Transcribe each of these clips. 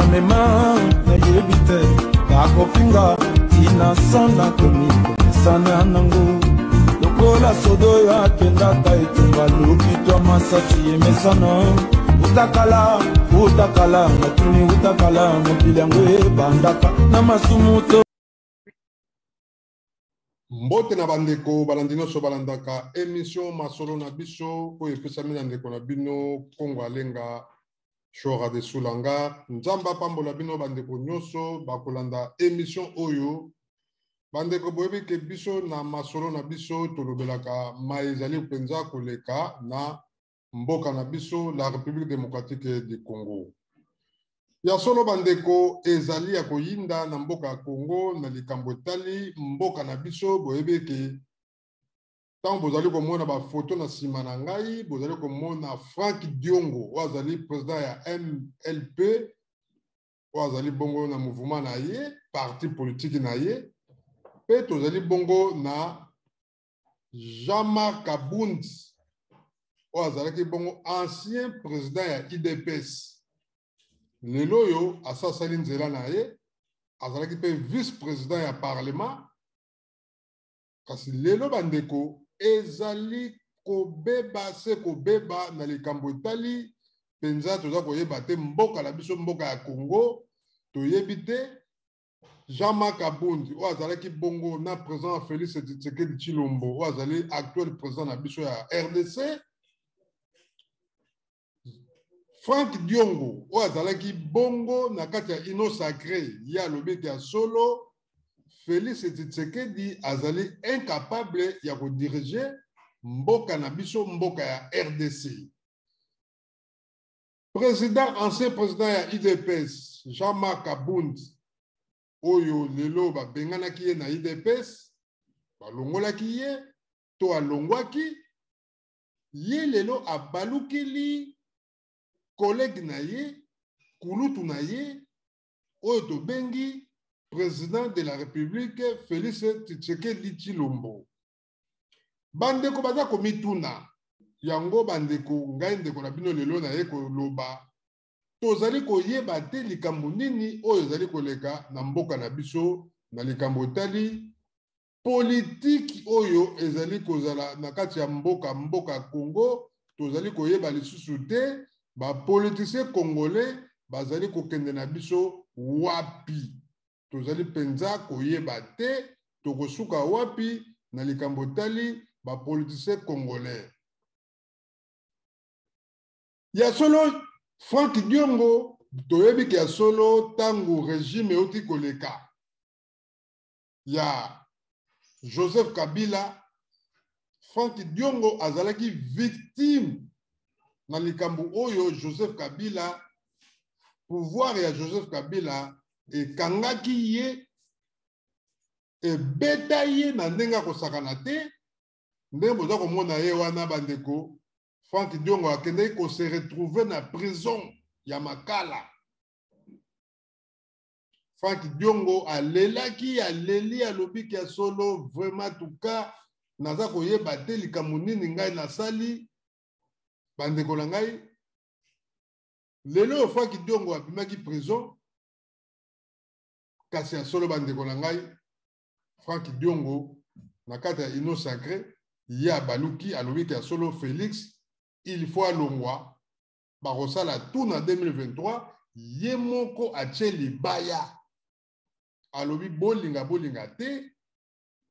Namema nayebi te bakofinga tina nakomi komesana nango lokola sodo oyo akendaka etumba lokitwa masasi emesana utakala utakala natuni utakala mokili yango ebandaka na masumu to. Mbote na bandeko balandi nyonso balandaka émission masolo na biso oyo epesami na ndeko na bino Kongo Alenga Shora de Sulanga. Nzambe apambola bino bandeko nyonso bakolanda émission oyo. Bandeko, boyebi ke biso na masolo na biso tolobelaka mai ezali mpenza koleka na mboka na biso, la République démocratique du Congo. Ya solo bandeko, ezali ya koyinda na mboka ya Congo na likambo etali mboka na biso. Boyebi eke ntango bozali komona bafoto na nsima na ngai, bozali komona Frank Diongo oyo azali président ya MLP, oyo azali bongo na mouvement na ye, parti politique na ye, mpe tozali bongo na Jean-Marc Kabund oyo azalaki bongo ancien président ya UDPS. Lelo oyo asasali nzela na ye, azalaki mpe vice-président ya parlement. Kasi lelo bandeko, ezali kobeba se kobeba na likambo etali mpenza toza koyeba te mboka na biso, mboka ya Congo. Toyebi te Jean-Marc Kabund oyo azalaki bongo na président Félix Tshisekedi Tshilombo oyo azali actuel président na biso ya RDC, Frank Diongo oyo azalaki bongo na kati ya Union sacrée, ye alobi ete ya solo Félix Tshisekedi azali incapable ya kodiriger mboka na biso, mboka ya RDC. Président, ancien président ya UDPS Jean-Marc Kabund oyo lelo babenganaki ye na UDPS, balongolaki ye to alongwaki ye, lelo abalukeli collègue na ye, kulutu na ye oyo tobengi président de la République Félix Tshisekedi Tshilombo. Bandeko baza komituna yango. Bandeko, ngai ndeko na bino lelo naye koloba, tozali koyeba te likambo nini oyo ezali koleka na mboka na biso na likambo etali politiki oyo ezali kozala na kati ya mboka Congo. Tozali koyeba lisusu te bapoliticien congolais bazali kokende na biso wapi. Tozali mpenza koyeba te tokosuka wapi na likambo etali bapoliticien congolais. Ya solo, Frank Diongo, toyebi ke ya solo ntango régime euti koleka ya Joseph Kabila, Frank Diongo azalaki victime na likambo oyo Joseph Kabila, pouvoir ya Joseph Kabila ekangaki ye, ebeta ye na ndenge akosakana te. Ndenge boza komona ye wana, bandeko, Frank Diongo akendaki kose retrouver na prison ya Makala. Frank Diongo alelaki, aleli, alobiki ya solo, vraiment tuka naza koyeba te likambo nini ngai nasali. Bandeko na ngai, lelo oyo Frank Diongo abimaki prison. Kasi ya solo, bandeko na ngai, Frank Diongo na kati ya Union sacrée, ye abaluki, alobiki ya solo Félix il faut alongwa, bakosala tout na 2023. Ye moko atie libaya, alobi bolinga bolinga te,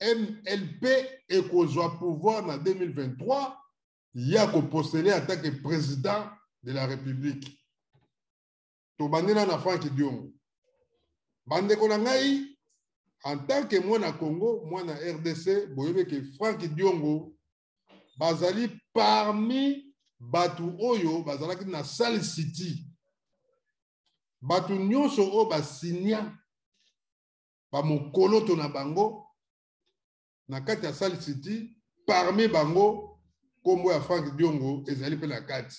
MLP ekozwa pouvoir na 2023, ye akopostule en tant que président de la République. Tobandela na Frank Diongo. Bandeko na ngai, en tant que mwana Congo, mwana RDC, boyebi ke Frank Diongo bazali parmi bato oyo bazalaki na Sal City, bato nyonso oyo basinya bamokoloto na bango na kati ya Sal City. Parmi bango, nkombo ya Frank Diongo ezali mpe na kati.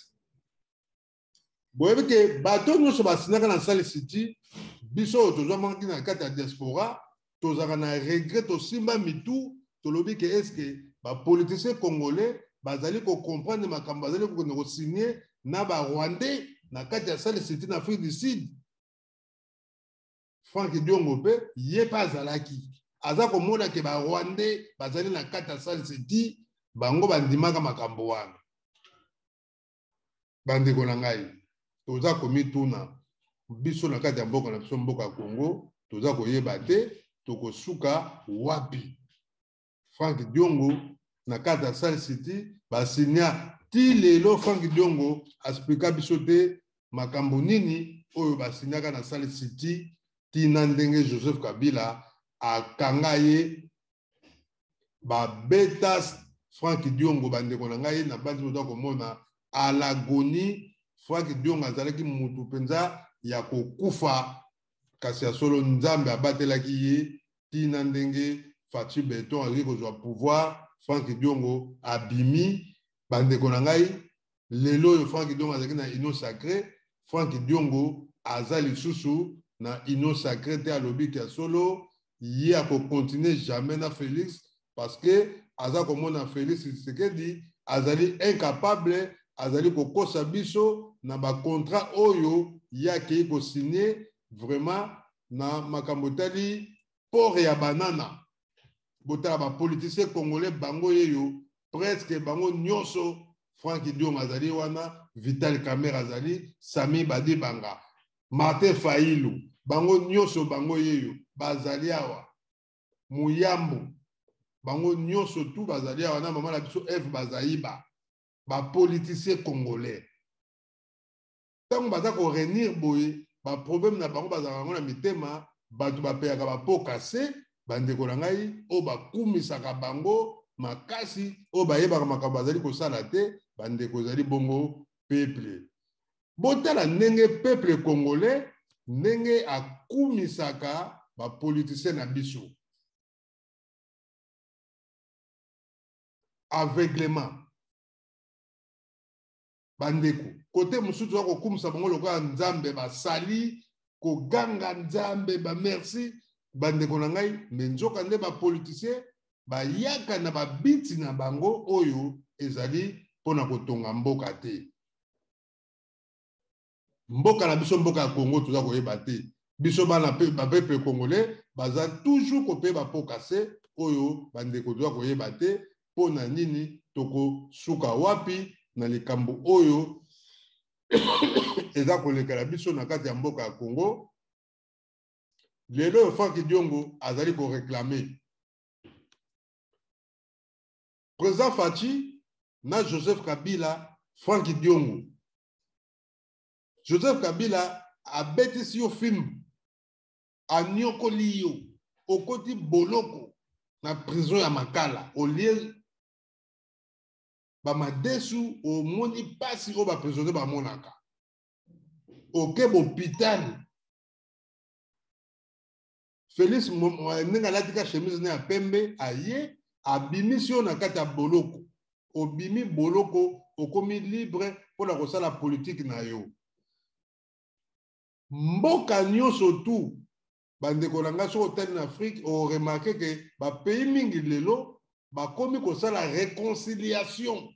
Boyebi ke bato nyonso basinaka na Sal City, biso oyo tozwamaki na kati ya diaspora tozalaka na regret, tosimba mitu, tolobi ke est-ce bapoliticien congolais bazali kocomprendre makambo bazali kokende kosigne na barwandais na kati ya Sal City na Afrique du Sud? Frank Diongo mpe ye mpe azalaki aza komona ke ba Rwandais bazali na kati ya Sun City, bango bandimaka makambo wana. Bandeko na ngai, toza komituna biso na kati ya mboka na biso, mboka ya Congo, toza koyeba te tokosuka wapi. Frank Diongo na kati ya Sun City basinya ti lelo, Frank Diongo asplika biso te makambo nini oyo basinyaka na Sun City tina ndenge Joseph Kabila akanga ye, babeta Frank Diongo. Bandeko na ngai, na bandi boza komona à l'agonie. Frank Diongo azalaki mutu mpenza ya kokufa, kasi ya solo Nzambe abatelaki ye tina ndenge Fatshi Beton azali kozwa pouvoir. Frank Diongo abimi. Bandeko na ngai, lelo oyo Frank Diongo azalaki na Union Sacrée, Frank Diongo aza lisusu na Union Sacrée te. Alobi ya solo ye akocontinue jamais na Félix, parce que aza komona Félix Tshisekedi azali incapable, azali kokosa biso na bacontrat oyo ye akei kosigne vraiment na makambo etali port ya Banana. Botala bapoliticien congolais, bango yeyo presque bango nyonso. Frank Diongo azali wana, Vital Kamerhe azali, Sami Badibanga, Martin Fayulu, bango nyonso bango yeyo bazali awa, Muyambo, bango nyonso tu bazali awa na mama na biso Eve Bazaiba. Bapoliticien congolais, ntango baza korenir boye, baproblème na bango bazalaka yango na mitema. Bato bapeyaka bapoka se bandeko na ngai oyo bakumisaka bango makasi, oyo bayebaka makambo bazali kosala te. Bandeko, ezali bongo peuple. Botala ndenge peuple congolais ndenge akumisaka bapoliticien na biso aveuglement. Bandeko, kote mosusu toza kokumisa bango lokola Nzambe, basali koganga Nzambe bamerci. Bandeko na ngai, me nzoka nde bapoliticien bayaka na babiti na bango oyo ezali mpona kotonga mboka te. Mboka na biso, mboka ya Congo, toza koyeba te. Biso bana bapeuple congolais baza toujours kope bapoka se oyo. Bandeko, toza koyeba te mpo na nini, tokosuka wapi na likambo oyo eza kolekela biso na kati ya mboka ya Congo lelo oyo. Frank Diongo azali koréclamer président Fatshi na Joseph Kabila. Frank Diongo, Joseph Kabila abetisi yo fimbu, anyokoli yo, okoti boloko na prison ya Makala, olie bamadesu, omoni mpasi oyo baprisonnier bamonaka, oke bohôpital. Félix, ndenge alatika chemise na ya pembe, aye abimisi yo na kati ya boloko. Obimi boloko, okomi libre mpona kosala politike na yo. Mboka nyonso tu, bandeko na ngai, soki otali na Afrique, oremarquer ke bapays mingi lelo bakomi kosala réconciliation.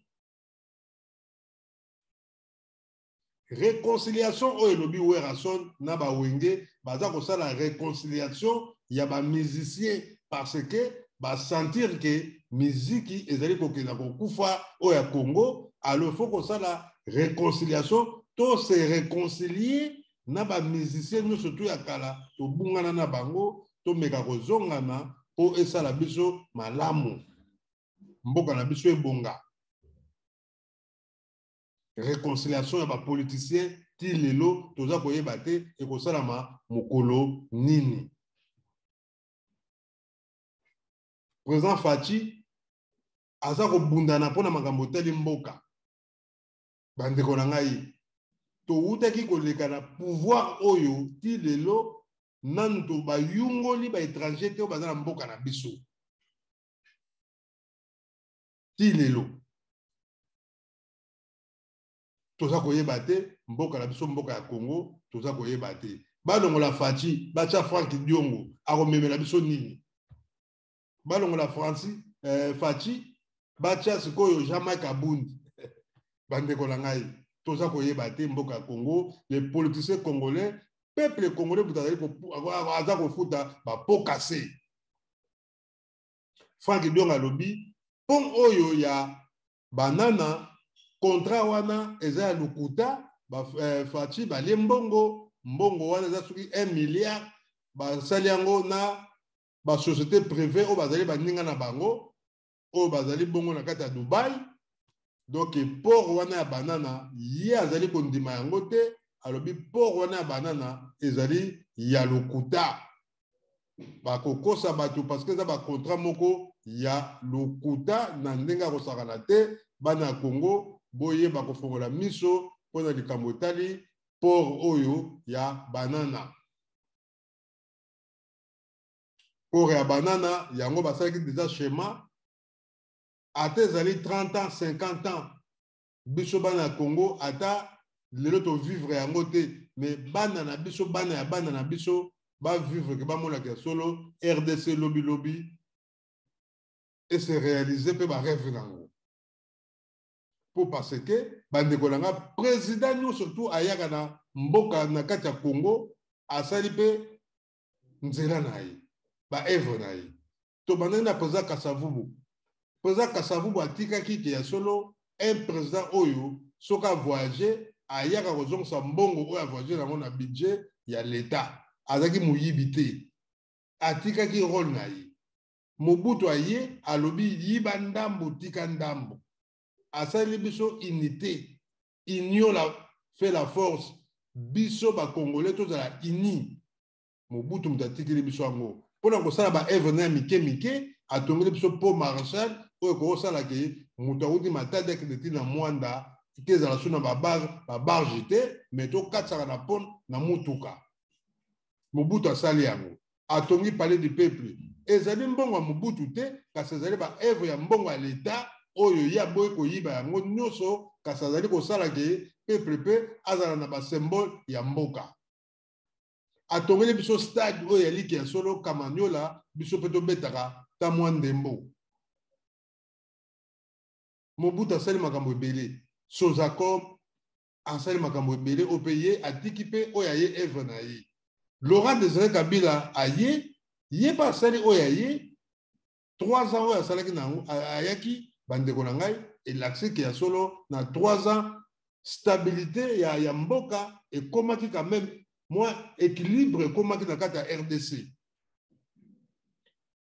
Réconciliation oyo elobi Werrason na bawenge, baza kosala réconciliation ya bamusicien, parce que basentir ke miziki ezali kokenda kokufa oyo ya Congo. Alors faut kosala réconciliation, to se réconcilier na bamusicien nyonso tu ya kala tobungana na bango, tomeka kozongana mpo esala biso malamu, mboka na biso ebonga. Réconciliation ya bapoliticien ti lelo toza koyeba te ekosalama mokolo nini. Président Fatshi aza kobundana mpona makambo etali mboka. Bandeko na ngai, towutaki koleka na pouvoir oyo ti lelo nanu to bayungoli baétranger te oyo baza na mboka na biso. Ti lelo toza koyeba te mboka na biso, mboka ya Congo, toza koyeba te. Balongola Fatshi, batya Frank Diongo, akomemela biso nini? Balongola Franci Fatshi, batya sikoyo Jean-Marc Abundi. Bandeko na ngai, toza koyeba te mboka ya Congo. Les politiciens congolais. Peuple congolais moto azali aza kofuta bapo kase. Frank Diongo alobi pont oyo ya banana, contrat wana eza ya lokuta. Fatshi balie mbongo, mbongo wana eza soki 1 milliard, basali yango na basociété privée oyo bazali baninga na bango oyo bazali bongo na kati ya Dubai. Donc port wana ya banana, ye azali kondima yango te. Alobi port wana ya banana ezali ya lokuta, bakokosa bato parce que eza bacontrat moko ya lokuta na ndenge ya kosakana te. Bana ya Congo, boyeba kofongola miso mpona likambo etali port oyo ya banana. Port ya banana yango basalaki déjà schéma, ata ezali 30 ans, 50 ans, biso bana ya Congo, ata lelo tovivre yango te, mais bana na biso, bana ya bana na biso bavivre ke bamonaka ya solo RDC lobilobi ese réaliser mpe barêve nango. Po parce que, bandeko na nga, président nyonso tu ayaka na mboka na kati ya Congo asali mpe nzela na ye, baœuvre na ye. Tobandaki na président Kasavubu. Président Kasavubu atikaki ke ya solo un président oyo soki avoyage, ayaka kozongisa mbongo oyo avoyage nango na budget ya l'État. Azalaki moyibi te, atikaki rôle na ye. Mobutu aye, alobi yiba ndambo, tika ndambo. Asali biso unité, union la fait la force. Biso bacongolais tozala uni. Mobutu moto atikeli biso yango mpona kosala baœuvre na ya mike mike. Atongeli biso pont Maréchal oyo ekokosala ke moto awuti Matadi akende ti na Mwanda te, ezala so na babarge te, mais tokatisaka na pont na mutuka. Mobutu asali yango, atongi Palais du Peuple. Ezali mbongo ya Mobutu te, kasi ezali baœuvre ya mbongo ya l'État oyo ye aboyi koyiba yango nyonso, kasi azali kosala ke peuple mpe azala na basymbole ya mboka. Atongeli biso stade oyo ya liki ya solo Kamaniola, biso mpe tobetaka ta mwa ndembo. Mobutu asali makambo ebele. Sozacom, asali makambo ebele oyo mpe ye atiki mpe oyo aye œuvre na ye. Laurent Désiré Kabila aye, ye mpe asali oyo aye 3 ans oyo asalaki na yango. Ayaki, bandeko na ngai, elakisiki ya solo na 3 ans stabilité ya mboka ekomaki quand même, mwa équilibre ekomaki na kati ya RDC.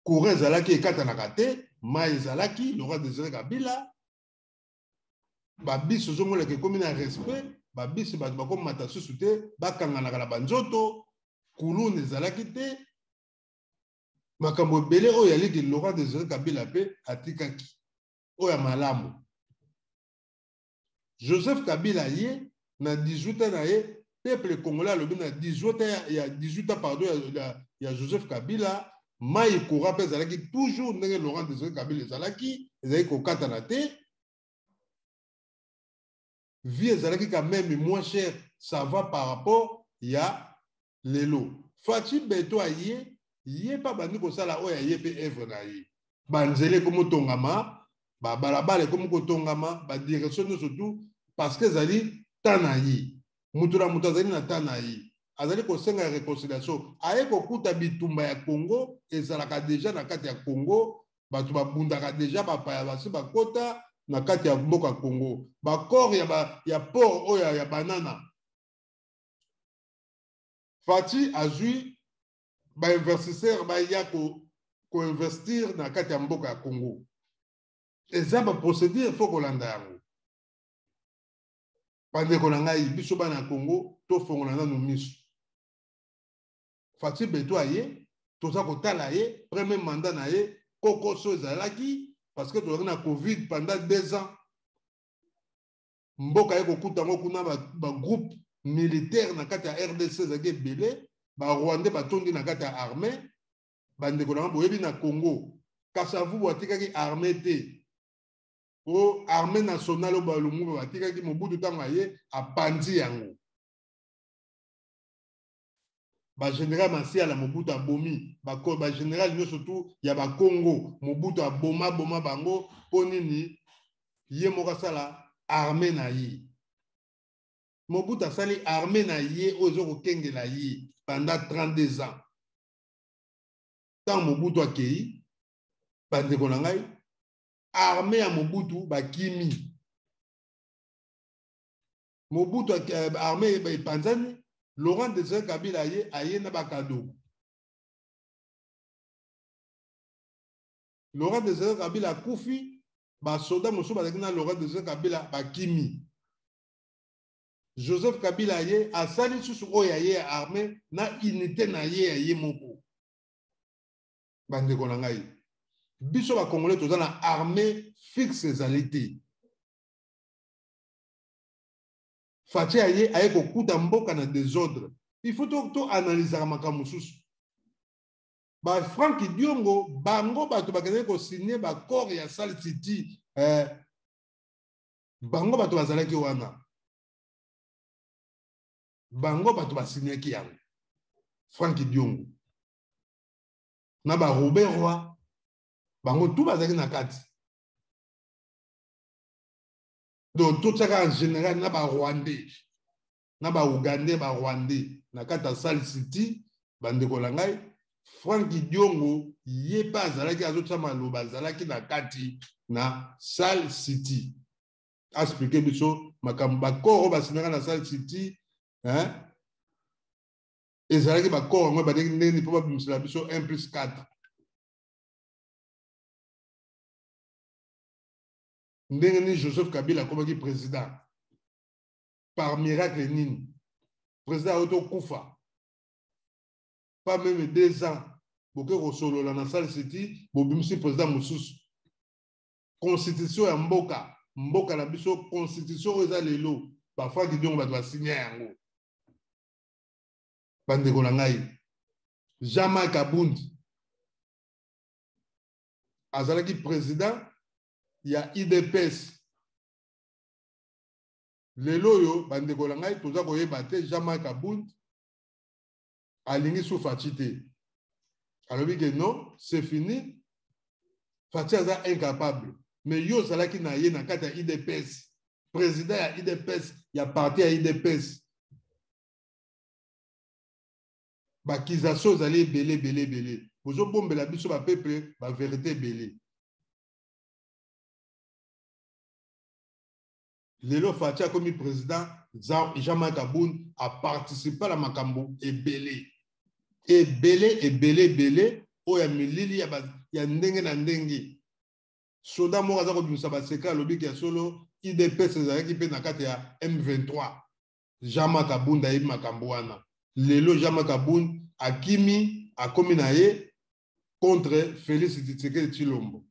Courant ezalaki ekatanaka te, mai ezalaki. Laurent Désiré Kabila, babisi ozomonaka ekomi na respect, babisi bato bakomata susu te, bakanganaka na banzoto, kuluna ezalaki te. Makambo ebele oyo aliki Laurent Désiré Kabila mpe atikaki oyo ya malamu. Joseph Kabila ye na 18 ans na ye, peuple congolais alobi na 18 ans ya 18 ans, pardon, ya Joseph Kabila, mai, courant mpe ezalaki toujours ndenge Laurent Désiré Kabila ezalaki, ezalaki kokatana te. Vie ezalaki quand même moins cher, ça va, par rapport ya lelo. Fatshi Béton aye, ye mpe abandi kosala oyo aye mpe œuvre na ye. Banzela ekomi otongama, babalabala ekomi kotongama, badirection nyonso tout, parce que ezali ta na ye. Moto na moto azali na ta na ye, azali kosenga réconciliation. Aye kokuta bitumba ya Congo ezalaka déjà na kati ya Congo, bato babundaka déjà, bapaya basi bakota na kati ya mboka Congo. Baaccord ya port oyo ya banana, Fatshi azwi bainvestisseur baya koinvestir na kati ya mboka ya Congo. Eza baprocédure, faut kolanda yango. Bandeko na ngai, biso bana ya Congo, tofongola nanu miso. Fatshi Béton aye, toza kotala ye premier mandat na ye, kokoso ezalaki parce que tozalaki na Covid pendant 2 ans. Mboka ye kokuta yango kuna bagroupe militaire na kati ya RDC ezalaki ebele, barwandais batondi na kati ya armée. Bandeko na nga, boyebi na Congo, Kasavubu atikaki armée te, o armée nationale oyo balumumba batikaki. Mobutu ntango aye, apanzi yango. Bagénéral Masiala, Mobutu abomi bagénéral nyonso tu ya Bakongo. Mobutu aboma boma bango mpo nini? Ye moko asala armée na ye. Mobutu asali armée na ye oyo ezo kokengela ye pendant 32 ans. Ntango Mobutu akei, bandeko na ngai, armée ya Mobutu bakimi. Mobutu armée epanzani, Laurent Désiré Kabila aye, aye na bakadoko. Laurent Désiré Kabila akufi, basoda mosusu bazalaki na Laurent Désiré Kabila bakimi. Joseph Kabila aye asali lisusu oyo ya ye ya armée na unité na ye ya ye moko. Bandeko na ngai, biso ba Congolais toza na armée fixe ezali te. Fatshi aye aye kokuta mboka na désordre. Il faut to analysaka makambo mosusu. Ba Franck Diongo bango bato bakendaki kosigne ba accord ya Salt City, bango bato bazalaki wana, bango bato basignaki yango. Franck Diongo na ba Robert Roy bango tout bazalaki na kati. Donc totiaka en général na ba Rwandais na ba Ougandais, ba Rwandais na kati ya Salt City. Bandeko na ngai, Franck Diongo ye pe azalaki azotia maloba, azalaki na kati na Salt City. Expliquer biso makambo ba corps oyo basinaka na Salt City, hein? Ezalaki ba corps yango ebandaki ndenge mpo babimisela biso 1 plus 4. Ndenge nini Joseph Kabila akomaki président? Par miracle nini? Président auto kufa. Pas même 2 ans. Boke kosolola na Salt City, bobimisi président mosusu. Constitution ya mboka, mboka na biso, constitution oyo eza lelo, ba Franck Diongo bato basinya yango. Bandeko na ngai, Jean-Marc Kabund azalaki président ya UDPS. Lelo oyo bandeko na ngai toza koyeba te Jean-Marc Kabund alingi su Fatshi te. Alobi ke non, c'est fini. Fatshi aza incapable. Mais yo ozalaki na ye na kati ya UDPS, président ya UDPS, ya parti ya UDPS. Ba accusation ezali ebele, ebele, ebele. Bozobombela biso ba peuple ba vérité ebele. Lelo Fatshi akomi président, Jean-Marc Kabund a participé na makambo ebele. Ebele, ebele, ebele, oyo ya milili ya ba, ya ndenge na ndenge. Soda moko aza kobimisa ba secret alobi ya solo UDPS ezalaki mpe na kati ya M23. Jean-Marc Kabund ayebi makambo wana. Lelo Jean-Marc Kabund akimi, akomi na ye contre Félix Tshisekedi Tshilombo.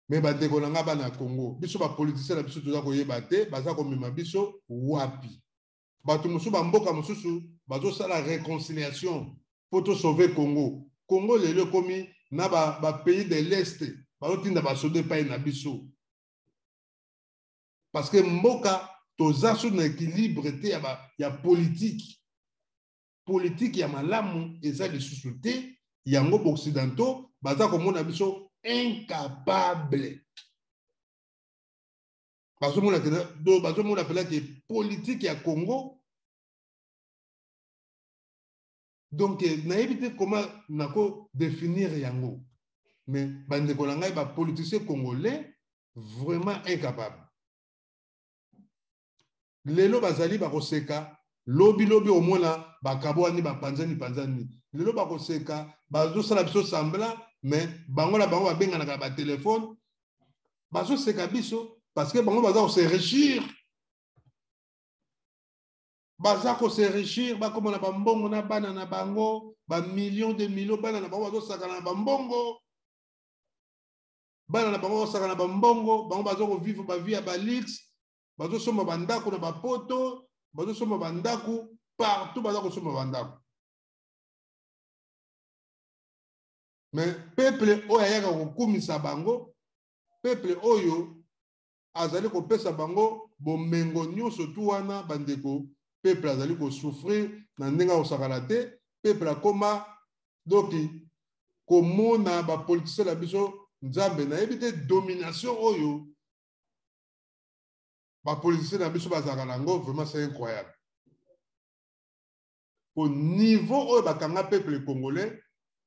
Mais bandeko na nga bana ya Congo, biso ba politiciens na biso toza koyeba te, baza komema biso wapi. Bato mosusu ba mboka mosusu bazosala réconciliation po to sauver Congo. Congo lelo ekomi na ba pays de l'Est, bazotinda ba soda epai na biso. Parce que mboka toza sur na équilibre te ya ba, ya politique. Politique ya malamu eza lisusu te, yango ba occidentaux baza komona biso incapable. Bazomona te, do, bazomona pela ke politique ya Congo. Donc nayebi te comment nako définir yango. Mais bandeko na ngai ba politiciens congolais vraiment incapable. Lelo bazali bakoseka, lobi lobi omona bakabwani bapanzani panzani. Lelo bakoseka, bazosala biso semblant, mais bango na bango babenganaka ba téléphone, bazoseka biso parce que bango baza ko se enrichir. Baza ko se enrichir, bakoma na ba mbongo na bana na bango, ba millions de millions bana na bango bazosaka na ba mbongo. Bana na bango bazosaka na ba mbongo, bango baza ko vivre ba vie ya ba luxe, bazosomba ba ndako na ba poto, bazosomba ba ndako partout, baza kosomba ba ndako. Mais peuple oyo ayaka kokumisa bango, peuple oyo azali kopesa bango bomengo nyonso tu wana, bandeko, peuple azali kosouffrir na ndenge akosakana te. Peuple akoma doki komona ba politicien na biso, Nzambe nayebi te domination oyo. Bapoliticien na biso bazalaka na yango, vraiment c'est incroyable. Po niveau oyo bakanga peuple congolais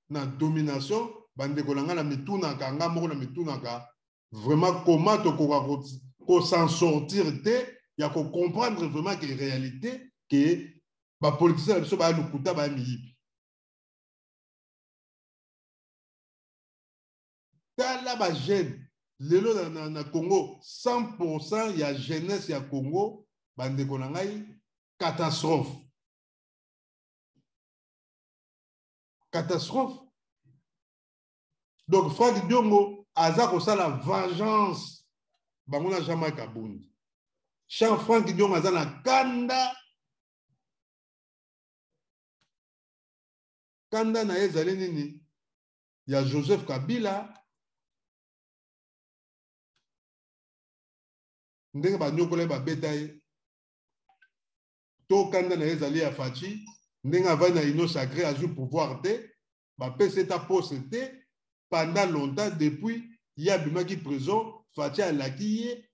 na domination, bandeko na ngai, na mitunaka nga moko, na mitunaka vraiment comment tokoka ko s'en sortir te, ya ko comprendre vraiment que réalité que bapoliticien na biso baya lokuta, baya miyibi. Tala bajeune lelo na Congo, 100% ya jeunesse ya Congo, bandeko na ngai, catastrophe, catastrophe. Donc Frank Diongo aza kosala vengeance bango na Jean-Marc Kabund. Jean Frank Diongo aza na kanda, kanda na ye ezali nini? Ya Joseph Kabila, ndenge banyokola ye, babeta ye. To kanda na ye ezali ya Fatshi, ndenge avandi na Union sacrée, azwi pouvoir te, bapesi ata poste te pendant longtemps. Depuis ye abimaki prison, Fatshi alaki ye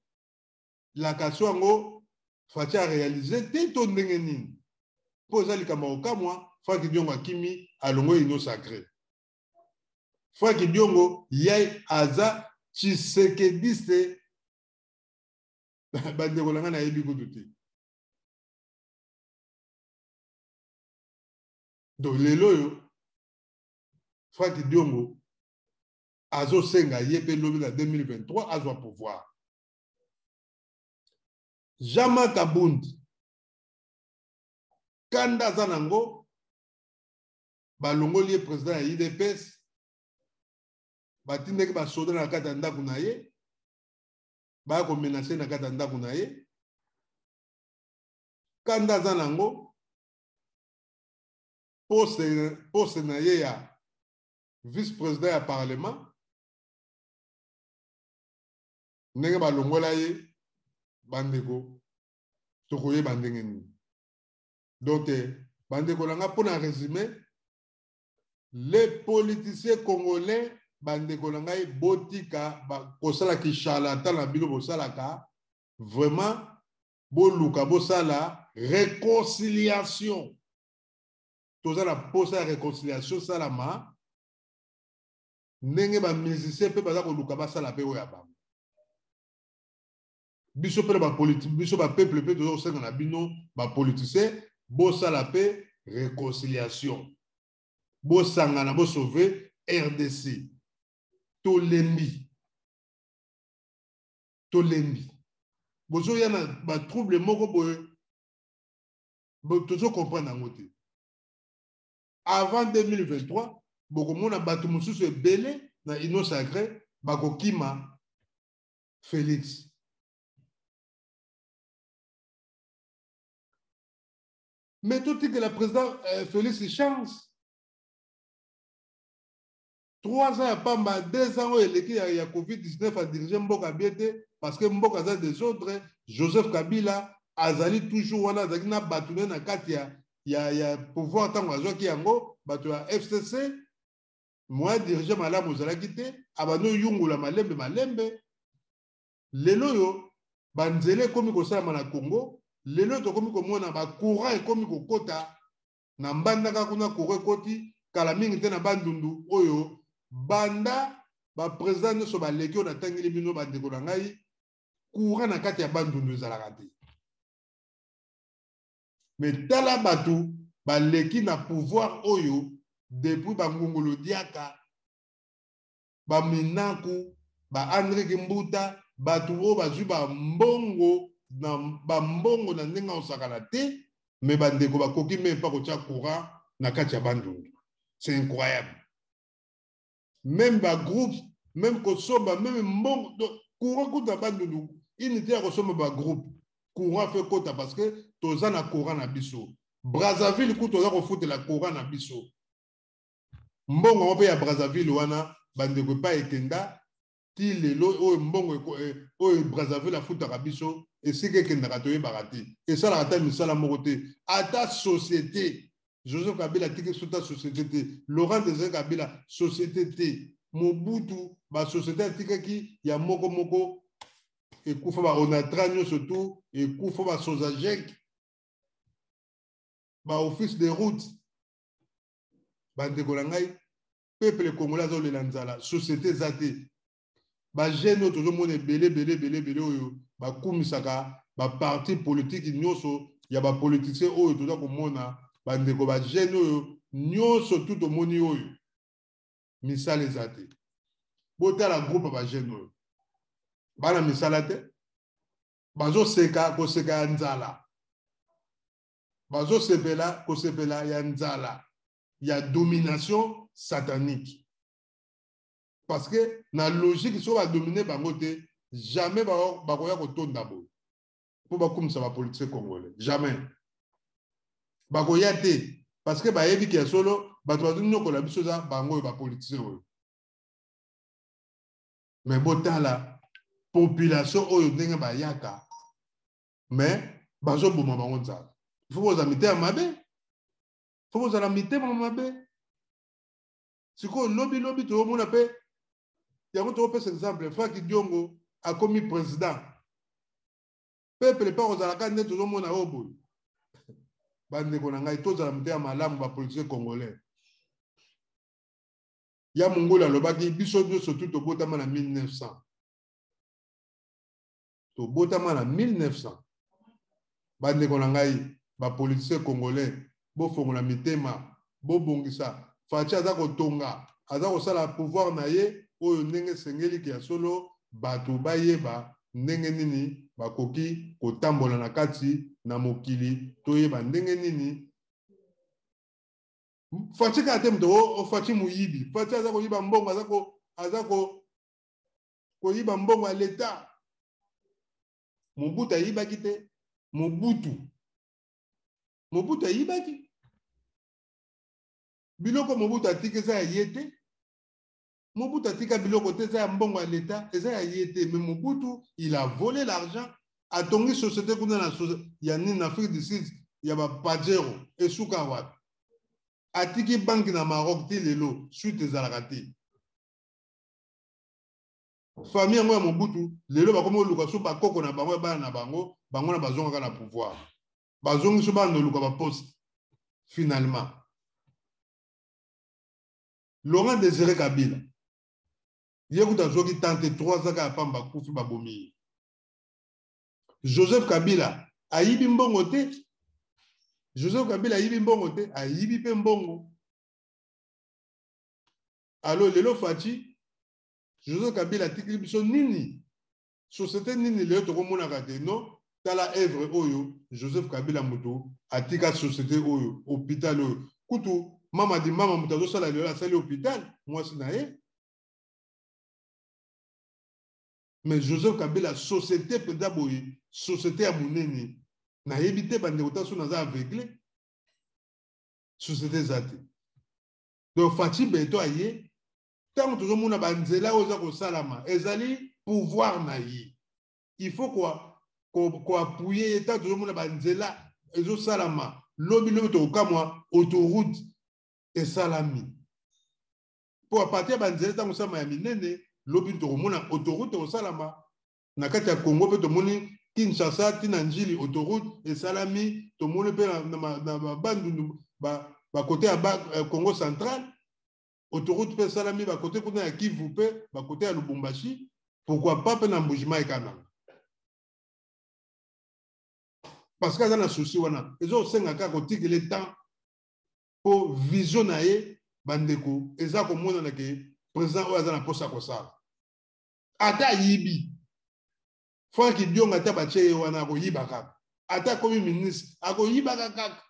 lakation yango, Fatshi aréalise te to ndenge nini? Mpo eza likambo ya kokamwa. Frank Diongo akimi, alongwe Union sacrée. Frank Diongo ye aza tshisekediste. Bandeko na ngai, nayebi kutu te. Donc lelo oyo Frank Diongo azosenga ye mpe lobi na 2023 azwa pouvoir. Jean-Marc Kabund, kanda aza nango, balongoli ye président ya UDPS, batindaki basoda na kati ya ndako na ye, baya komenacer na kati ya ndako na ye. Kanda aza nango, poste na ye ya vice président ya parlement, ndenge balongola ye, bandeko, tokoyeba ndenge nini. Donc bandeko na nga, mpona résumé, les politiciens congolais, bandeko na ngai, botika kosala kicharlatan na bino bosalaka. Vraiment, boluka bosala réconciliation. Toza na posa ya réconciliation salama ndenge bamusicien mpe baza koluka basala mpe oyo ya bango. Biso mpe na biso bapeuple mpe toza kosenga na bino bapoliticien, bosala mpe réconciliation, bosangana, bosauve RDC. Tolembi, tolembi. Bozoya na batrouble moko boye, tozocomprendre yango te. Avant 2023, bokomona bato mosusu ebele na Union sacrée bakokima Félix. Mais totikela président Félix chance. 3 ans ya pamba, 2 ans oyo eleki ya COVID-19, adirige mboka bien te, parce que mboka aza désordre. Joseph Kabila azali toujours wana, azalaki na bato ne na kati ya pouvoir. Ntango azwaki yango, bato ya FCC, moyen dirige malamu ozalaki te. Abandi oyungula malembe malembe. Lelo oyo banzela ekómi kosalama na Congo. Lelo tokomi komona bacourant ekómi kokɔta na Mbandaka kuna. Courant ekoti kala mingi te na Bandundu. Oyo banda baprésident nyonso baleki oyo natangeli bino, bandeko na ngai, courant na kati ya Bandundu ezalaka te. Mais tala bato baleki na pouvoir oyo depuis bangungulu diaka, baminaku, baAndré Kimbuta, bato oyo bazwi bambongo na bambongo na ndenge osakana te. Mais bandeko, bakoki même mpa kotia courant na kati ya Bandundu? C'est incroyable. Même bagroupe, même kosomba, même mbongo courant kuta Bandundu, unité ya kosomba bagroupe courant fe kota, parce que toza na courant na biso. Brazzaville kuta toza kofutela courant na biso. Mbongo yango mpe ya Brazzaville wana, bandeko, epai ekenda ti lelo oyo, mbongo oyo Brazzaville afutaka biso, esika ekendaka toyebaka te. Esalaka ata misala moko te. Ata société, Joseph Kabila atiki so ta société te. Laurent Désiré Kabila, société te. Mobutu, basociété atikaki ya moko moko. Ekufa ba Onatra nyonso tout, ekufa ba Sozajek, ba office de route. Bandeko na ngai, peuple congolais azolela nzala, société eza te. Ba jeunes oyo tozomona ebele ebele ebele ebele oyo bakumisaka ba parti politique nyonso ya ba politiciens oyo toza komona, bandeko, ba jeunes oyo nyonso tu tomoni oyo misala eza te. Botala groupe ya ba jeunes oyo bana misala te, bazoseka koseka ya nzala, bazosepela kosepela ya nzala ya domination satanique. Parce que na logique, soki badomine bango te, jamais bakoya kotonda boye mpo bakumisa bapoliticien congolais, jamais bakoya te, parce que bayebi ke ya solo bato bazonyokola biso eza bango oyo bapoliticien oyo. Mais botala population oyo ndenge bayaka, mais bazoboma bango nzala. Il faut bozala mitema mabe, faut bozala mitema mabe. Sikoyo lobi lobi toyomona mpe yango, tokopesa exemple, Frank Diongo akomi président, peuple mpe akozalaka nde tozomona oyo boye. Bandeko na ngai, tozala motema malamu, bapoliticien congolais. Ya Mongoli alobaki, biso nyonso tu tobotama na 1900, tobotama na 1900. Bandeko na ngai, bapoliticien congolais, bofongola mitema, bobongisa. Fatshi aza kotonga, aza kosala pouvoir na ye oyo ndenge esengeliki ya solo, bato bayeba ndenge nini bakoki kotambola na kati na mokili, toyeba ndenge nini. Fatshi kaka te moto o Fatshi moyibi. Fatshi aza koyiba mbongo, aza koyiba mbongo ya leta. Mobutu ayibaki te? Mobutu ayibaki biloko. Mobutu atika eza ya ye te. Mobutu atika biloko te, eza ya mbongo ya leta, eza ya ye te. Mais Mobutu, il a volé l'argent, atongi société kuna na ya nini, na Afrique du Sud, ya bapajero. Esuka wapi? Atiki banque na Maroc, ti lelo suite ezalaka te. Famille yango ya Mobutu lelo bakomi koluka so bakoko na bango ya bana na bango, bango na bazongaka na pouvoir, bazongi so bana oluka baposte. Finalement, Laurent Désiré Kabila, ye kuta azwaki tante 3 zaka ya pamba, akufi, babomi ye. Joseph Kabila ayibi mbongo te? Joseph Kabila ayibi mbongo te? Ayibi mpe mbongo. Alo lelo Fatshi, Joseph Kabila atikili biso nini? Société nini lelo tokomonaka te? Non, tala œuvre oyo Joseph Kabila moto atika, société oyo, hôpital oyo. Kutu mama di mama moto azosala lelo, asali hôpital, mwasi na ye. Mais Joseph Kabila, société mpenza boye, société ya monene, nayebi te. Bandeko, ta so naza aveugle, société eza te. Donc Fatshi Béton aye, ntango tozomona banzela oyo eza kosalama, ezali pouvoir na ye, il faut koappuyer ye. Ntango tozomona banzela ezosalama, lobi lobi tokokamwa autoroute esalami, mpo à partir ya banzela ntango osalama ya minene, lobi tokomona autoroute ekosalama na kati ya Congo. Mpe tomoni Kinshasa ntina Njili, autoroute esalami. Tomoni mpe na Bandundu, bakote ya Congo Central, autoroute mpe esalami, bakote kuna ya Kivu mpe bakote ya Lubumbashi. Pourquoi pas mpe na Mbujimai, Kananga? Parce que aza na souci wana, ezosenga kaka kotikele temps mpo vision na ye, bandeko, eza komonana ke président oyo aza na mposa kosala. Ata ayibi, Frank Diongo, ata batie ye wana, akoyiba kaka. Ata akomi ministre, akoyibaka kaka.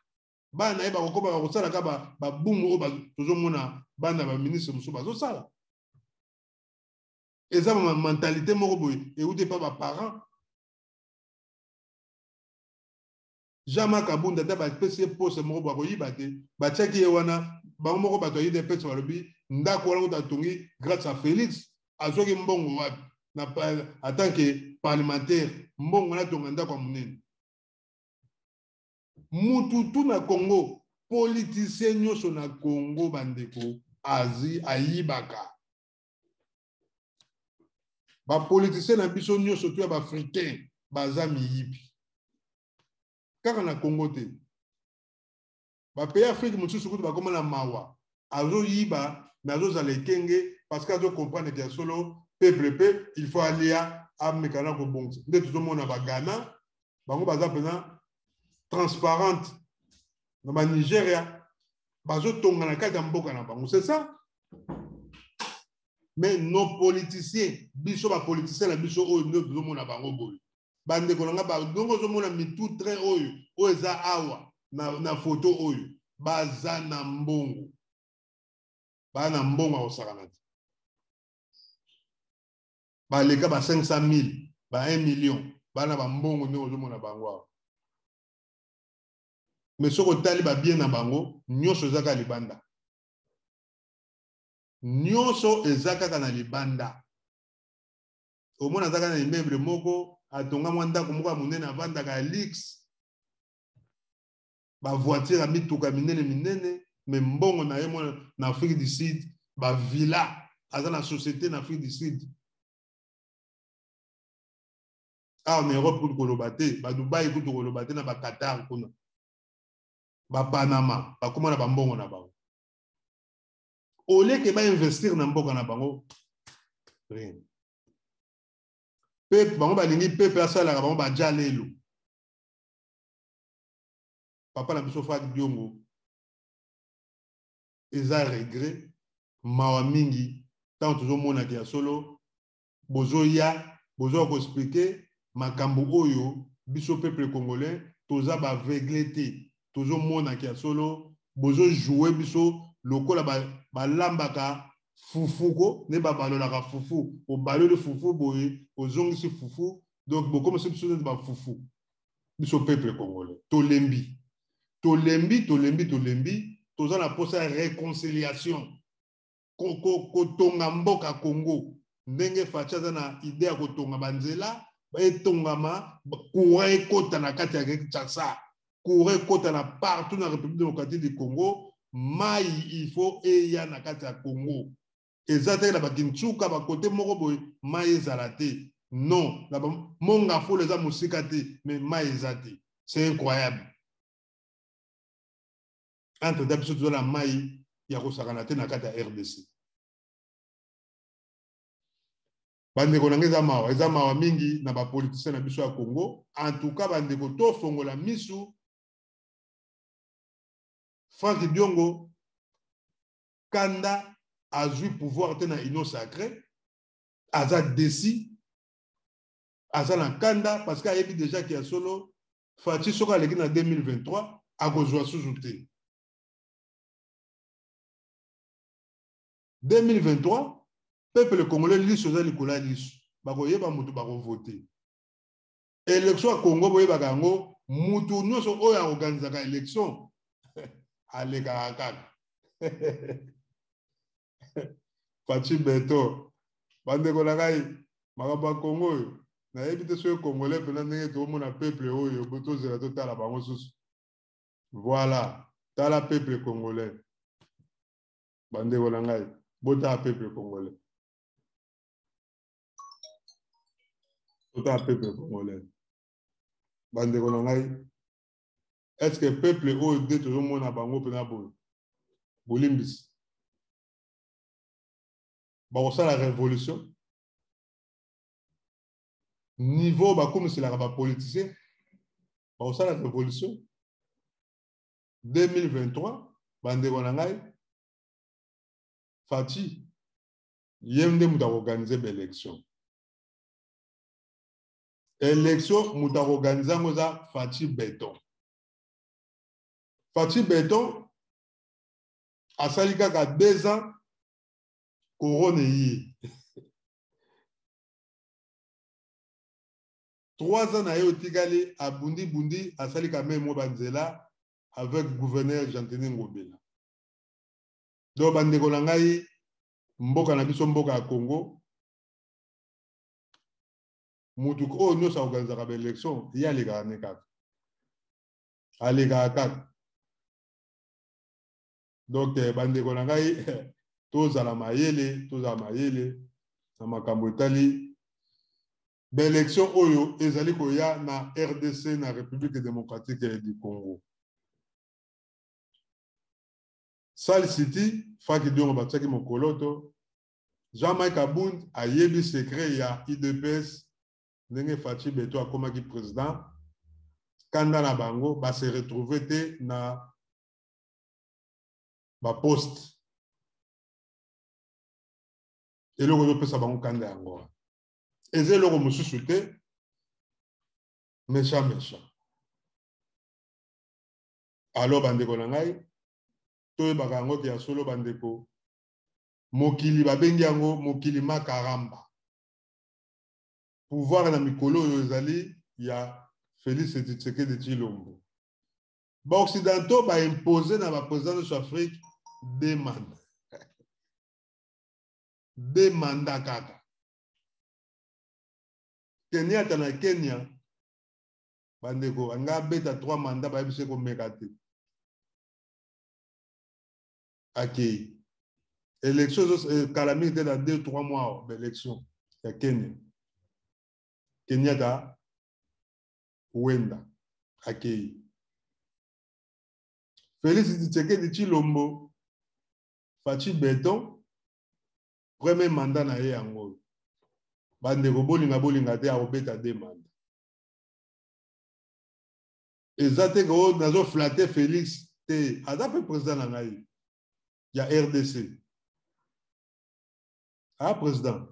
Bana na ye bakokoma bakosala kaka babumu oyo tozomona bana baministre mosusu bazosala. Eza mentalité moko boye euti epa baparent. Jean-Marc Abunda, ata bapesi ye poste moko boye, akoyiba te. Batiaki ye wana, bango moko bato ya UDPS balobi ndako wana kuta atongi grâce à Félix. Azwaki mbongo wapi na en tant que parlementaire, mbongo wana atonga ndako ya monene? Mutu tu na Congo, politicien nyonso na Congo, bandeko, azi ayibaka. Bapoliticien na biso nyonso to ya baafricain baza miyibi. Kaka na Congo te. Bapays Afrique mosusu kutu bakoma na mawa. Azoyiba mais azozala ekenge parce que azo comprendre que ya solo peuple pe il faut alia ameka na kobongisa. Nde tozomona ba Ghana bango baza mpena transparente na ba Nigeria bazotonga na kati ya mboka na bango, c'est ça. Mais nos politiciens, biso ba politiciens na biso oyo nde tozomona bango boye, bandeko na nga, ndongo ozomona mitu train oyo oyo eza awa na photo oyo, baza na mbongo, baza na mbongo ya kosakana te. Baleka ba 500 000, ba 1 million, bana ba mbongo ndenge ozomona bango awa. Mais soki otali babien na bango nyonso eza kaka libanda, nyonso eza kaka na libanda. Omona aza kaka na immeuble moko, atonga mwa ndako moko ya monene, avandaka ya luxe, bavoiture ya mituka minene minene, mais mbongo na ye mona na Afrique du Sud, bavilla, aza na société na Afrique du Sud. Awa na Europe kutu koloba te, badubai kutu koloba te, na baqatar kuna, bapanama, bakóma na bambongo na bango. Oleke bainvestir na mboka na bango, rien. Pe bango balingi pepe asalaka bango baja lelo. Papa na biso Frank Diongo, eza regret, mawa mingi ntango tozomonaka ya solo bozoya bozoya koexpliquer makambo oyo. Biso peuple congolais toza baaveugle te, tozomonaka ya solo bozojoue biso lokola balambaka fufu ko nde babalolaka fufu. Obaloli fufu boye, ozongisi fufu. Donc bokomisi biso neti bafufu. Biso peuple congolais tolembi, tolembi, tolembi, tolembi. Toza na posa ya réconciliation, kotonga mboka Congo ndenge Fatshi aza na idée ya kotonga banzela, etongama, courant ekota na kati ya Kinshasa, courant ekota na partout na République démocratique du Congo. Mai il faut eya na kati ya Congo. Eza te na bakintsuka bakote moko boye mai ezala te. Non, na Monga Folo eza mosika te, mais mai eza te. C'est incroyable. Entre temps biso toza na mai ya kosakana te na kati ya RDC. Bandeko na ngai, eza mawa, eza mawa mingi na bapoliticien na biso ya Congo. En tout cas, bandeko, tofongola misu. Frank Diongo kanda azwi pouvoir te na union sacrée, aza déçu, aza na kanda parce que ayebi déjà que ya solo Fatshi soki aleki na 2023 akozwa susu te. 2023, peuple congolais, liso eza likolo ya liso, bakoyeba motu bakovote. Élection ya Congo, boyebaka yango, mutu nyonso oyo aorganisaka élection alekaka kaka. Fatshi Béton. Bandeko na ngai, makambo ya Congo oyo nayebi te soki congolais mpena ndenge toomona peuple oyo, tozela totala bango susu. Voilà, tala peuple congolais. Bandeko na ngai, botala peuple congolais, totala peuple congolais. Bandeko na ngai, est ce que peuple oyo nde tozomona bango mpena boye, bolimbisi, bakosala révolution niveau bakomiselaka bapoliticien? Bakosala révolution 2023? Bandeko na ngai, Fatshi ye nde moto akoorganiser baélection. Élection, moto akoorganiser yango eza Fatshi Béton. Fatshi Béton asali kaka 2 ans, corona eye. 3 ans na ye otikali, abundi-bundi, asali quand même mwa banzela avec gouverneur Gentiny Ngobila. Donc bandeko na ngai, mboka na biso, mboka ya Congo, mutu oyo nyonso aorganisaka baélection, ye alekaka ne kaka, alekaka kaka. Donc bandeko na ngai, tozala mayele, tozala mayele na makambo etali. Baélection oyo ezali koya na RDC, na République démocratique du Congo. Sal City, Franck Diongo batiaki mokoloto. Jean-Mike Abund ayebi secret ya UDPS ndenge Fatshi Beto akomaki président. Kanda na bango ba se retrouver te na ba poste. Eloko ezopesa bango kanda yango wana. Eza eloko mosusu te, méchant méchant. Alors bandeko na ngai, toyebaka yango ke ya solo bandeko, mokili babengi yango mokili makaramba. Pouvoir na mikolo oyo ezali ya Félix Tshisekedi Tshilombo. Ba occidentaux ba imposer na ba président nyonso Afrique deux mandats. Deux mandats kaka. Kenyatta na Kenya bandeko anga beta 3 mandats bayebisi komeka te. Akei. Élection kala mingi te na 2 3 mois ba élection ya Kenya. Kenyatta Wenda akei. Félix Tshisekedi Tshilombo Fatshi Beton premier mandat na ye yango. Bandeko bolinga bolinga te akobeta deux mandats. Eza te ko nazo flatter Félix te, aza pe président na ngai ya RDC. Ah président.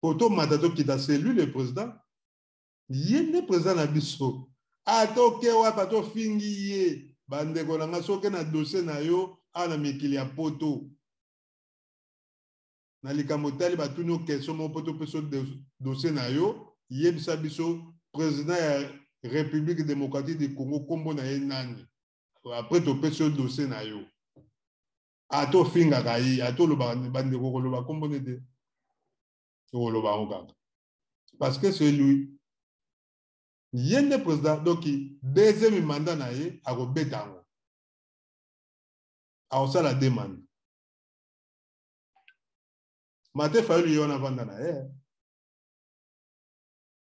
Poto mata to kita, c'est lui le président. Ye nde président na biso. Atoke wapi atofingi ye. Bandeko na nga soki na dossier na yo awa na mikili ya poto. Na likambo tali batuni yo question moko poto peso dossier na yo, yebisa biso président ya République démocratique du Congo kombo na ye nani. Après topesi yo dossier na yo. Ato fingaka ye, ato loba bandeko koloba kombo ne te. Koloba yango kaka. Parce que c'est lui. Ye nde président, donc deuxième mandat na ye akobeta yango. Akosala deux mandats. Mate Fayulu ye wana avanda na ye.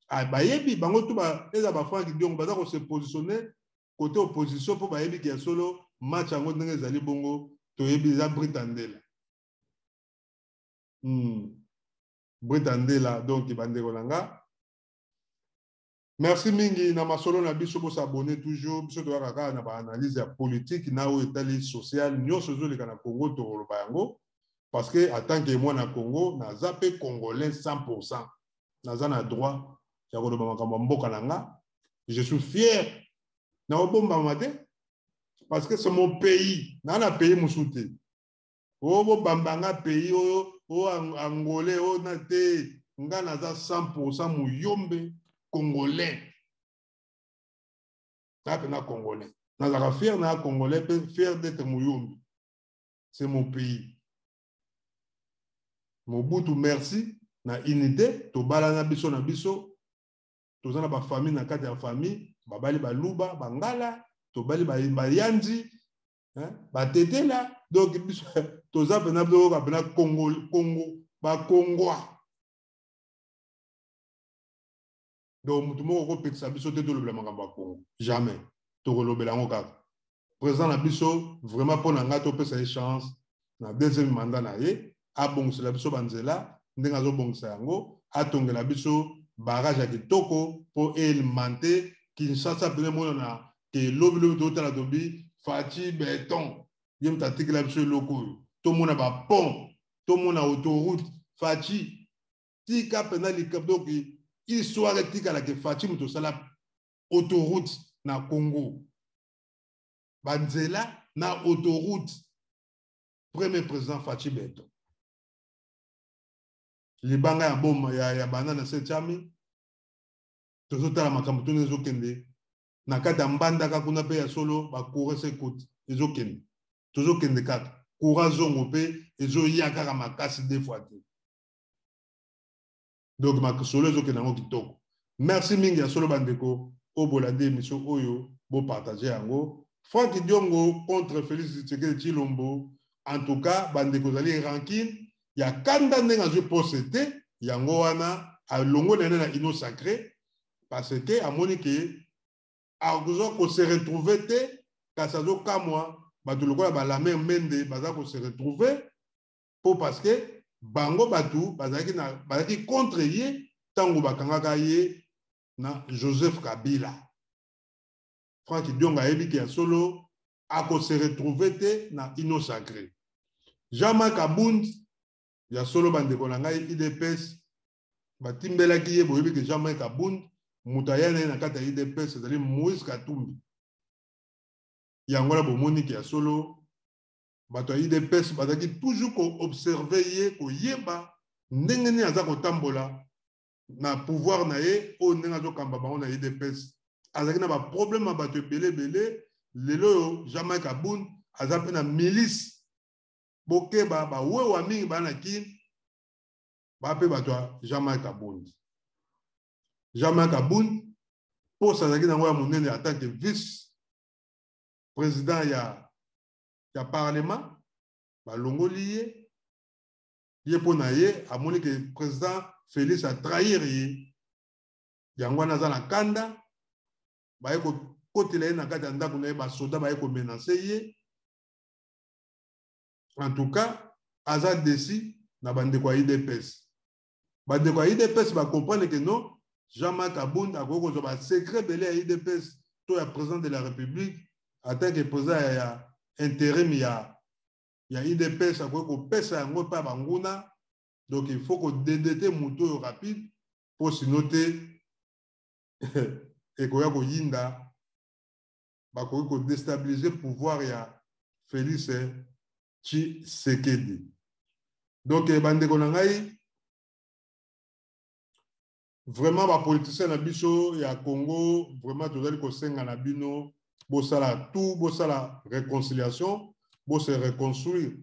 Ah, bayebi bango tout ba eza ba Franck Diongo baza ko se positionner côté opposition po bayebi ki ya solo match yango ndenge ezali bongo toyebi eza Britandela. Britandela donc bandeko na nga. Merci mingi na masolo na biso, bo s'abonner toujours biso toyaka kaka na ba analyse ya politique na oyo etali social nyonso ezoleka na Congo tokoloba yango parce que en tant que mwana Congo naza pe congolais 100% naza na droit ya koloba makambo ya mboka na nga. Je suis fier na obombama te parce que c'est mon pays, na na pays mosusu te. Oyo bobamba nga pays oyo oyo angolais oyo na te, nga naza 100% muyombe congolais. Na pe na congolais. Nazaka fier na congolais pe fier d'être muyombe. C'est mon pays. Mobutu merci na unité tobala na biso na biso. Toza na ba famille na kati ya famille, babali baluba, bangala, tobali ba yanzi, hein, batetela. Donc biso toza pena toyoka pena Congo, Congo, ba Kongwa. Donc mutu moko akopekisa biso te tolobela makambo ya Congo. Jamais. Tokolobela yango kaka. Président na biso vraiment mpo na ngai topesa ye chance na deuxième mandat na ye, abongisela biso banzela ndenge azobongisa yango, atongela biso barrage ya kitoko mpo alimenter Kinshasa pene monana ke lobi lobi totala tobi Fatshi Beton ye moto atikela biso eloko oyo, tomona ba pont, tomona autoroute. Fatshi tika pena likambo, donc histoire etikala ke Fatshi moto osala autoroute na Congo, banzela na autoroute, premier président Fatshi Beton. Libanga ya boma ya banana se tiami, tozotala makambo tuni ezokende na kati ya mbandaka kuna pe ya solo ba courant se koti ezokende, tozokende kaka courant zongo pe ezoya kaka makasi deux fois te. Donc masolo ezokende yango kitoko. Merci mingi ya solo bandeko oyo bolandi émission oyo, bo partager yango. Franck Diongo contre Félix Tshisekedi Tshilombo, en tout cas bandeko ezali rancune ya kanda ndenge azwi poste te, yango wana Alongoli na ye na Union sacrée parce que amoni ke akozwa ko se retrouver te, kasi azokamwa bato lokola baLambert Mende baza ko se retrouver mpo parce que bango bato bazalaki contre ye ntango bakangaka ye na Joseph Kabila. Frank Diongo ayebi ke ya solo akose retrouver te na Union sacrée. Jean-Marc Kabund, ya solo, bandeko na ngai, UDPS batimbelaki ye. Boyebi ke Jean-Marc Kabund, moto aya na ye na kati ya UDPS ezali Moïse Katumbi. Yango wana bomoni ke ya solo bato ya UDPS bazalaki toujours koobserver ye, koyeba ndenge nini aza kotambola na pouvoir na ye oyo, ndenge azokamba bango na UDPS. Azalaki na baproblème ya bato ebele ebele. Lelo oyo Jean-Marc Kabund aza mpe na milice. Bokeba, bawewa mingi baa na Kini, baa mpe bato ya Jean-Marc Kabund. Jean-Marc Kabund, poste azalaki nango ya monene en tant que vice président ya parlement, balongoli ye. Ye mpo na ye amoni ke président Félix atrahir ye. Yango wana aza na kanda. Baye kokotela ye na kati ya ndako na ye, basoda baye komenacer ye. En tout cas, aza déçu na bandeko ya UDPS. Bandeko ya UDPS bacomprendre ke non, Jean-Marc Kabund akoki kozwa basecret ebele ya UDPS to ya président de la République. En tant que président ya intérim ya UDPS, akoki kopesa yango mpe ya banguna. Donc il faut kodétecter moto oyo rapide, mpo sinon te ekoya koyinda, bakoki kodéstabiliser pouvoir ya Félix Tshisekedi. Donc bandeko na ngai, vraiment bapoliticien na biso ya Congo, vraiment tozali kosenga na bino, bosala tout, bosala réconciliation, bose reconstruire,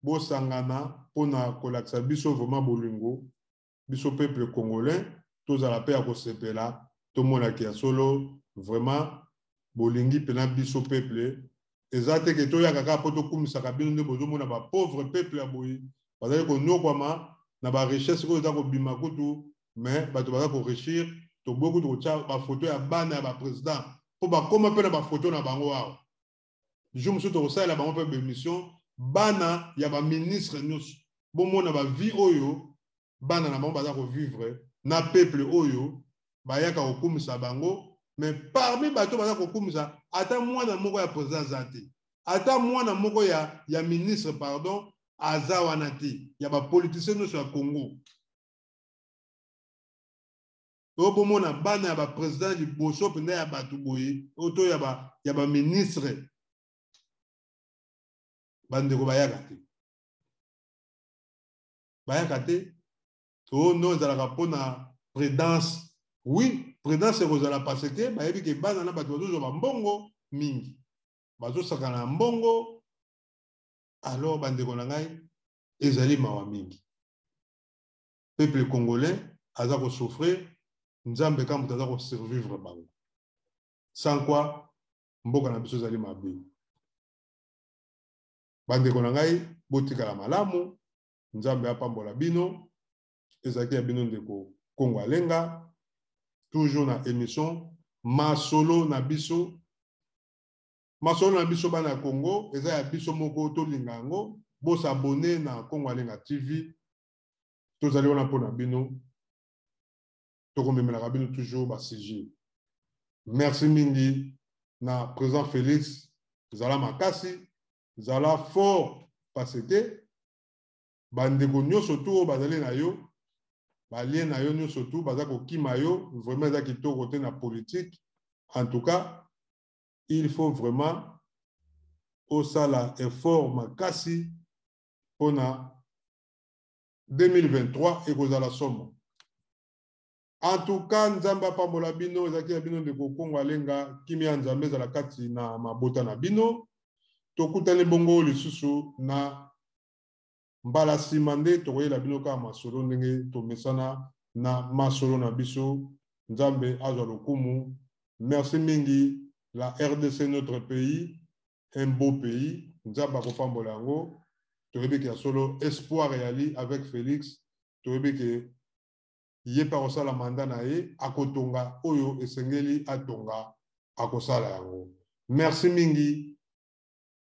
bosangana mpona kolakisa biso vraiment bolingo. Biso peuple congolais tozala mpe ya kosepela, tomonaki ya solo vraiment bolingi mpena biso peuple. Eza te ke toyaka kaka mpo tokumisaka bino nde bozomona bapauvre peuple ya boye bazali konyokwama na barichesse oyo eza kobima kutu, mais bato baza koréussir. Toboyi kutu kotya bafoto ya bana ya baprésident mpo bakóma mpe na bafoto na bango awa. Jour mosusu tokosalela bango mpe baémission, bana ya baministre nyonso, bomona bavie oyo bana na bango baza kovivre na peuple oyo bayaka kokumisa bango. Mais parmi bato baza kokumisa, ata mwana moko ya président aza te, ata mwana moko ya ministre, pardon, aza wana te, ya bapoliticien nyonso ya Congo oyo bomona bana ya baprésident liboso mpenza ya bato boye oyo to ya baministre, bandeko, bayaka te, bayaka te. To no ezalaka mpona prudence. Oui, prudence ekozala parce que bayebi ke bana na bato bazozwa bambongo mingi, bazosaka na mbongo. Alors bandeko na ngai, ezali mawa mingi. Peuple congolais aza kosouffrir. Nzambe ka moto aza kosurvivre bango, sans quoi mboka na biso ezali mabe. Bandeko na ngai, botikala malamu, Nzambe apambola bino. Ezalaki ya bino ndeko Kongo Alenga, toujours na émission Masolo na biso. Masolo na biso, bana ya Congo, eza ya biso moko, tolinga yango. Bos'abonner na Kongo Alenga TV, tozali wana mpona bino, tokomemelaka bino toujours basujet. Merci mingi na président Félix. Zala makasi, zala fort, parce que bandeko nyonso tu oyo bazali na yo, baalliés na yo nyonso tu baza kokima yo. Vraiment eza kitoko te na politique. En tout cas, il faut vraiment osala effort makasi mpona 2023 ekozala somo. En tout cas, Nzambe apambola bino. Ezalaki ya bino ndeko Kongo Alenga. Kimia ya Nzambe ezala kati na mabota na bino. Tokutani bongo lisusu na mbala nsima nde tokoyela bino kaka masolo ndenge tomesana na masolo na biso. Nzambe azwa lokumu. Merci mingi. La RDC, notre pays, un beau pays, Nzambe akopambola yango. Toyebi ke ya solo espoir eyali avec Félix. Toyebi ke Ye mpe akosala mandat na ye, akotonga oyo esengeli atonga, akosala yango. Merci mingi.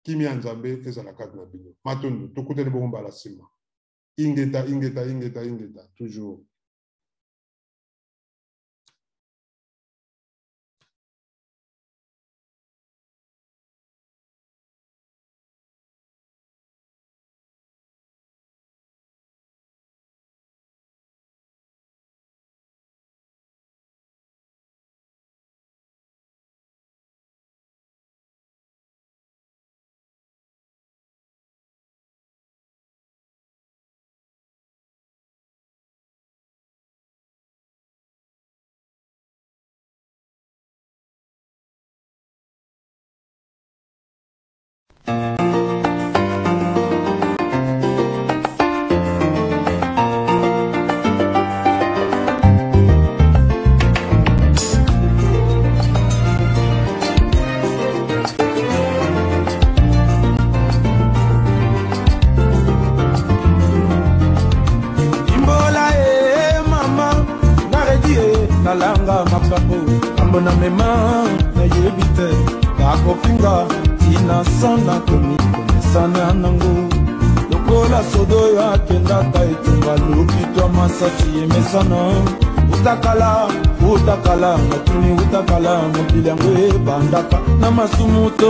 Kimia ya Nzambe ezala kati na bino. Matondo, tokutani bongo mbala nsima. Ingeta, ingeta, ingeta, ingeta, toujours. Imbola e mama naredi e nalanga makambo kambo na mema nayebi te bakofinga innocent nakomi komesana nango lokola sodo oyo akendaka etumba lokitwa masasi emesana utakala utakala natuni utakala mokili yango ebandaka na masumu to.